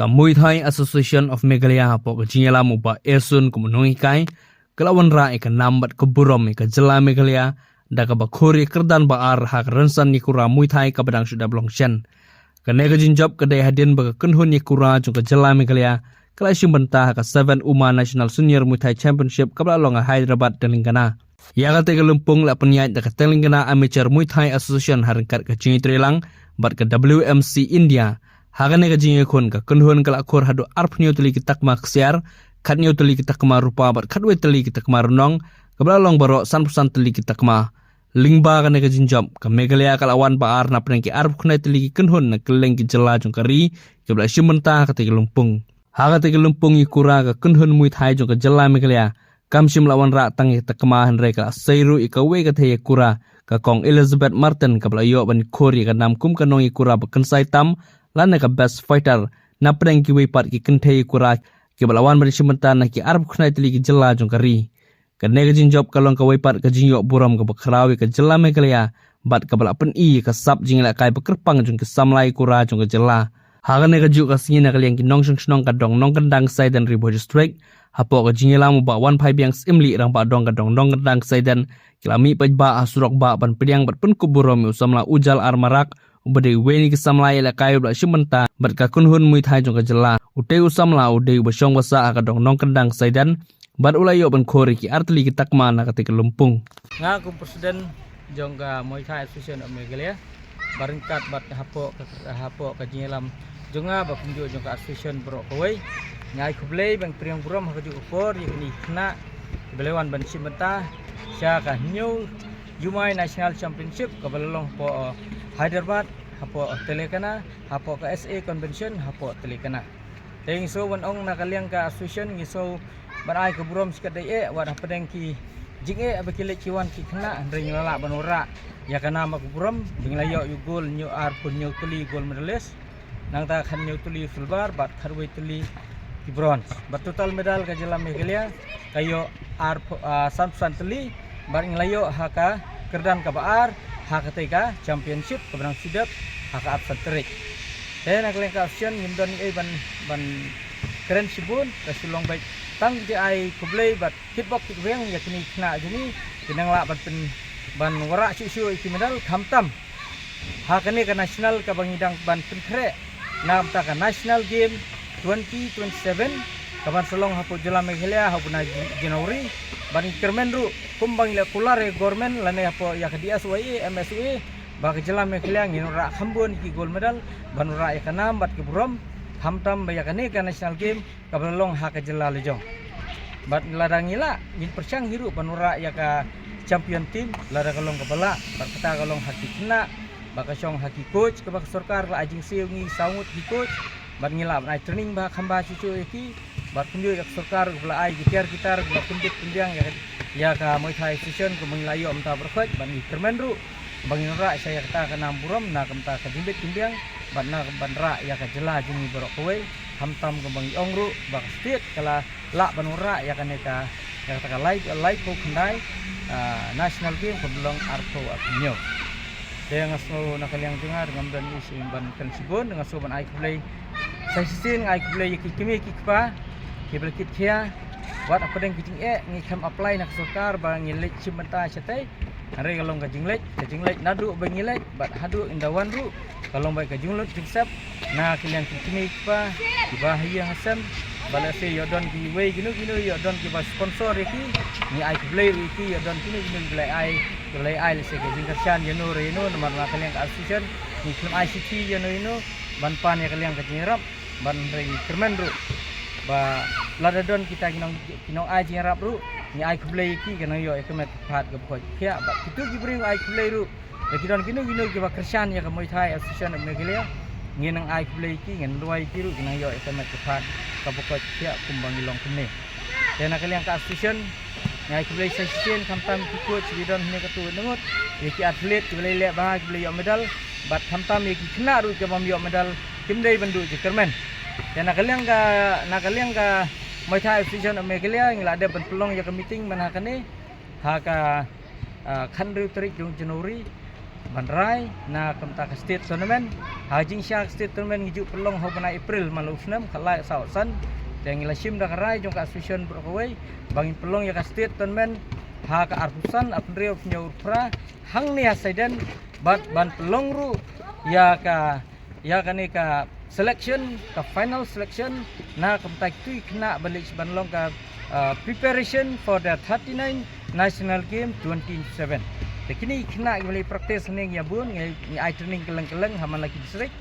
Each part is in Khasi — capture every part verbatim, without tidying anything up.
Ka Muay Thai Association of Meghalaya hapoh ka jingïalam u Bah Esun kum u nonghikai, ka la wanrah ïa ka nam bad ka burom ïa ka jylla Meghalaya da kaba khur ïa ka kyrdan ba ar ha ka rynsan ïakura Muay Thai kaba dang shu dep long shen. Kane ka jingjop ka dei hadien ba ka kynhun ïakura jong ka jylla Meghalaya ka la shim bynta ha ka seven Uma National Senior Muay Thai Championship kaba la long ha Hyderabad, Telangana. Ïa katei ka lympung la pynïaid da ka Telangana Amateur Muay Thai Association ha ryngkat ka jingïatreilang bad ka W M C India. Ha kane ka jingïakhun, ka kynhun ka la khur haduh arphew hynñiew tylli ki takma ksiar, khathynñiew tylli ki takma rupa bad khatwei tylli ki takma rnong, kaba la long baroh sanphew san tylli ki takma. Lyngba kane ka jingjop, ka Meghalaya ka la wan ba ar napdeng ki arphew khyndai tylli ki kynhun na kylleng ki jylla jong ka ri kiba la shim bynta ha katei ka lympung. Ha katei ka lympung ïakura ka kynhun Muay Thai jong ka jylla Meghalaya kam shym la wanrah tang ïa ka takma, hynrei ka la sei ruh ïa kawei ka thei ïakura, ka Kong Elizabeth Martin, kaba la ïoh ban khur ïa ka nam kum ka nongïakura ba kynsai tam lane ka Best Fighter napdeng kiwei pat ki kynthei ïakura kiba la wan ban shim bynta na ki arphew khyndai tylli ki jylla jong ka ri. Kane ka jingjop ka long kawei pat ka jingïoh burom kaba khraw ïa ka jylla Meghalaya bad kaba la pyni ïa ka sap jingïalehkai ba kyrpang jong ki samla ïakura jong ka jylla. Ha kane kajuh ka sngi, na ka liang ki nongshong shnong ka Dong Nongkyndang Saiden, Ri Bhoi District, hapoh ka jingïalam u Bah Wanphaibiang Syiemlieh, Rangbah Dong ka Dong Nongkyndang Saiden, ki la mih paidbah ha surok bah ban pdiang bad pynkup burom ïa u samla Ujal R Marak, uba dei uwei na ki samla ïalehkai uba la shim bynta bad ka kynhun Muay Thai jong ka jylla. Utei u samla u dei uba shong ba sah ha ka Dong Nongkyndang Saiden bad u la ïoh ban khur ïa ki ar tylli ki takma na katei ka lympung. Nga kum president jong ka Muay Thai Association of Meghalaya, ba ryngkat bad hapoh ka, hapoh ka jingïalam jong nga bad kumjuh jong ka association baroh kawei, nga ai khublei bad pdiang burom ha kajuh ka por ïa kine ki khynnah kiba la wan ban shim bynta sha ka hynñiew Jumai National Championship kaba la long hapoh, uh, Hyderabad, hapoh, uh, Telangana, hapoh ka S A Convention hapoh Telangana. Te ngi sngew ban ong na ka liang ka association ngi sngew ban ai ka burom shikatdei eh wat hapdeng ki jingeh ba ki leit ki wan ki khynnah, hynrei ngi la lah ban wanrah ïa ka nam ka burom ba ngi la ïoh ïa u gold, hynñiew, arphew hynñiew tylli gold medalist, nangta khathynñiew tylli silver bad khatwei tylli ki bronze. Bad total medal ka jylla Meghalaya ka ïoh ar, ah, sanphew san tylli bad ngi la ïoh ha ka kyrdan kaba ar ha katei ka championship kaba dang shu dep ha ka arphew san tarik. Te na ka liang ka association ngim don ei ban, ban kren shibun, ka shu long beit tang ki ai khublei bad kitbok kitweng ïa kine ki khynnah jong ngi, ki nang lah ban pyn, ban wanrah shuh shuh ïa ki medal, khamtam ha kane ka national kaba ngi dang ban pynkhreh na ka bynta ka National Game twenty twenty-seven kaban sa long hapoh jylla Meghalaya ha u bnai Jan-, January, bad ngi kyrmen ruh kumba ngi la kular ïa ka government lane hapoh ïa ka D S Y A, M S Y A, ba ka jylla Meghalaya ngin wanrah kham bun ki gold medal ban wanrah ïa ka nam bad ka burom, khamtam ba ïa kane ka National Game kaba la long ha ka jylla la jong. Bad lada ngi lah, ngin pyrshang hi ruh ban wanrah ïa ka champion team lada ka long kaba lah, bad kata ka long ha ki khynnah, ba ka shong ha ki coach kaba ka sorkar ka la ai jingsiew ngi saw ngut ki coach, bad ngi lah ban ai training ba kham bha shuh shuh ïa ki, bad kumjuh ïa ka sorkar kaba la ai ki tiar ki tar kaba pynbit pynbiang ïa ka, ïa ka Muay Thai Association kaba ngi la ïoh mynta baroh khoit, bad ngi kyrmen ruh ba ngin wanrah sha ïa kata ka nam burom na ka bynta ka jingbit jingbiang bad na ka ban rah ïa ka jylla jong ngi baroh kawei, khamtam kaba ngi ong ruh ba ka state ka la lah ban wanrah ïa kane ka, ïa kata ka lai, laiphew khyndai, ah, National Game kaba long arphew arphew hynñiew. Te nga sngew na ka liang jong nga ngam don ei shuh ban kren shibun, nga sngew ban ai khublei sa shisien, nga ai khublei ïa ki kmie ki kpa kiba la kit khia, wat hapdeng ki jingeh ngi khlem apply na ka sorkar ba ngin leit shim bynta shatei. Hynrei ka long ka jingleit, ka jingleit naduh ba ngi leit bad haduh ynda wan ruh, ka long beit ka jinglut jingsep na ka liang ki kmie ki kpa kiba ha ïing ha sem. Ba lehse ïoh don kiwei kino kino, ïoh don kiba sponsor ïa ki, ngi ai khublei ruh ïa ki, ïoh don kino kino kiba la ai, kiba la ai lehse ka jingkyrshan ïano re ïano, namar na ka liang ka association ngi khlem ai shithi ïano ïano ban pan ïa ka liang ka jingïarap. Ban, hynrei ngi kyrmen ruh ba lada don kita ki nong, ki nong ai jingïarap ruh, ngi ai khublei ïa ki, ki nang ïoh ïa ka met ka phad kaba koit ka khiah. Bad kito ki briew ngi ai khublei ruh, lada ki don kino kino kiba kyrshan ïa ka Muay Thai Association of Meghalaya, ngin nang ai khublei ïa ki, ngin duwai ïa ki ruh, ki nang ïoh ïa ka met ka phad kaba koit ka khiah kumba ngi long kumne. Te na ka liang ka association, ngi ai khublei sa shisien, khamtam ki coach kiba don hangne katto katne ngut, ïa ki athlete kiba la leh bha, kiba la ïoh medal, bad khamtam ïa ki khynnah ruh kiba ym ïoh medal, kim dei ban duh jingkyrmen. Te na ka liang ka, na ka liang ka Muay Thai Association of Meghalaya, ngi la dep ban pynlong ïa ka meeting man ha kane, ha ka, ah, khathynriew tarik jong January, ban rai na ka bynta ka state tournament. Ha ka jingshah ka state tournament ngi ju pynlong ha u bnai April man la u snem, khatlai saw san. Te ngi la shim da ka rai jong ka association baroh kawei ba ngin pynlong ïa ka state tournament ha ka arphew san, arphew hynriew, arphew hynñiew, arphew phra hangne ha Saiden, bad ban pynlong ruh ïa ka, ïa kane ka selection, ka final selection na ka bynta kito ki khynnah ba leit ban long ka, uh, preparation for the thirty-nine National Game twenty seven. Te kine ki khynnah kiba leit practice hangne ngi ïa bun, ngi, ngi ai training kylleng kylleng ha man la ki district.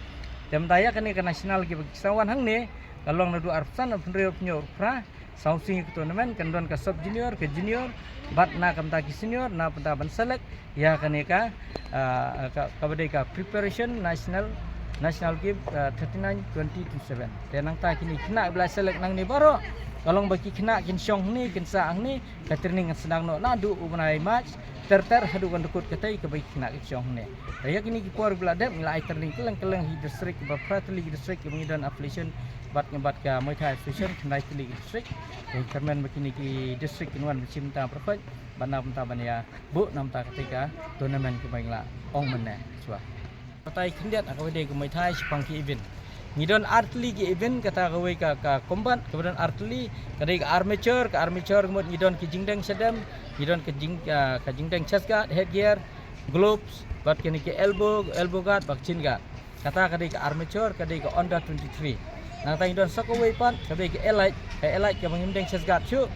Te mynta ïa kane ka national kiba ki sa wan hangne ka long naduh arphew san, arphew hynriew, arphew hynñiew, arphew phra, saw sngi ka tournament, kan don ka sub junior, ka junior, bad na ka bynta ki senior, na ka bynta ban select ïa kane ka, ah, ka, kaba dei ka preparation national, national game, ah, thirty-nine twenty twenty-seven. Te nangta kine ki khynnah ba la select nangne baroh ka long ba ki khynnah kin shong hangne, kin sah hangne, ka training kan sdang noh naduh u bnai March ter ter haduh kan dkut katei kaba ki khynnah kin shong hangne. Te ïa kine ki por ba la dep ngi la ai training kylleng kylleng ha ki district, ba phra tylli ki district kiba ngi don affiliation bad, bad ka Muay Thai Association, khyndai tylli ki district. Te kyrmen ba kine ki district kin wan ban shim bynta baroh khoit bad na bynta ban ïa buh na bynta katei ka tournament kaba ngi la ong mynne shuwa. Batai khyndiat ha kaba dei ka Muay Thai shaphang ki event. Ngi don ar tylli ki event, kata kawei ka, ka combat, kaba don ar tylli, ka dei ka armature, ka armature ka mut ngi don ki jingdeng shadem, ngi don ka jing, ah, ka jingdeng chest guard, headgear, gloves, bad kine ki elbow, elbow guard, bad chin guard. Kata ka dei ka armature, ka dei ka under twenty-three. Nangta ngi don sa kawei pat, ka dei ka elite, ka elite kaba ngim deng chest guard shuh.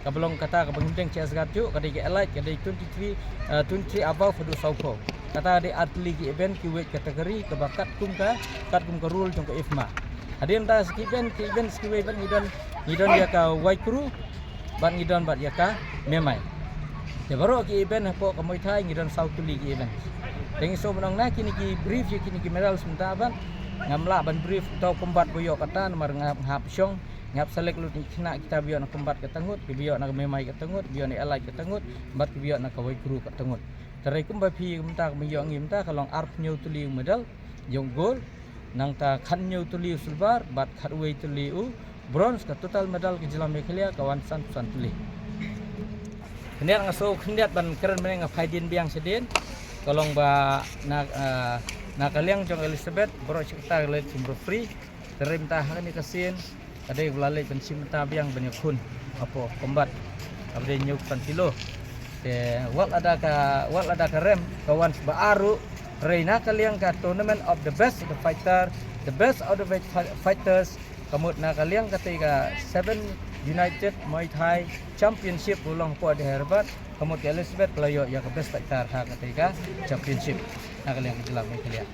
Kaba long kata kaba ngim deng chest guard shuh, ka dei ka elite, ka dei twenty-three, eh, twenty-three above haduh sawphew. Kata ka dei ar tylli ki event, ki weight category kaba katkum ka, katkum ka rule jong ka IFMA. Hadien ta sa ki event, ki event sa kiwei pat ngi don, ngi don ïa ka Waikru, bad ngi don bad ïa ka Memai. Te baroh ki event hapoh ka Muay Thai ngi don saw tylli ki event. Te ngi sngewbha ban ong na kine ki brief ïa kine ki medals mynta bad ngam lah ban brief uto u combat ba ïoh kata namar nga hap shong, nga hap select lut ïa ki khynnah kita ba ïoh na combat kata ngut, kiba ïoh na ka Memai kata ngut, ba ïoh na elite kata ngut, bad kiba ïoh na ka Waikru kata ngut. Te hynrei kumba phi mynta, kumba ïoh ngi mynta ka long arphew hynñiew tylli u medal jong u gold, nangta khathynñiew tylli u silver bad khatwei tylli u bronze, ka total medal ka jylla Meghalaya ka wan sanphew san tylli. Khyndiat nga sngew khyndiat ban kren mynne, nga phai dien biang shadien, ka long ba na, ah, na ka liang jong Elizabeth baroh shi katta ka leit shim referee. Te hynrei mynta ha kane ka sien ka dei ba la leit ban shim bynta biang ban ïakhun hapoh combat kaba dei hynñiew san kilo. Te wat lada ka, wat lada ka rem ka wan ba ar ruh, hynrei na ka liang ka tournament of the best of the fighter, the best of the best fi-, fighters, ka mut na ka liang katei ka Seven United Muay Thai Championship ba long hapoh Hyderabad, ka mut ka Elizabeth ka la ïoh ïa ka best fighter ha katei ka championship na ka liang ka jylla Meghalaya.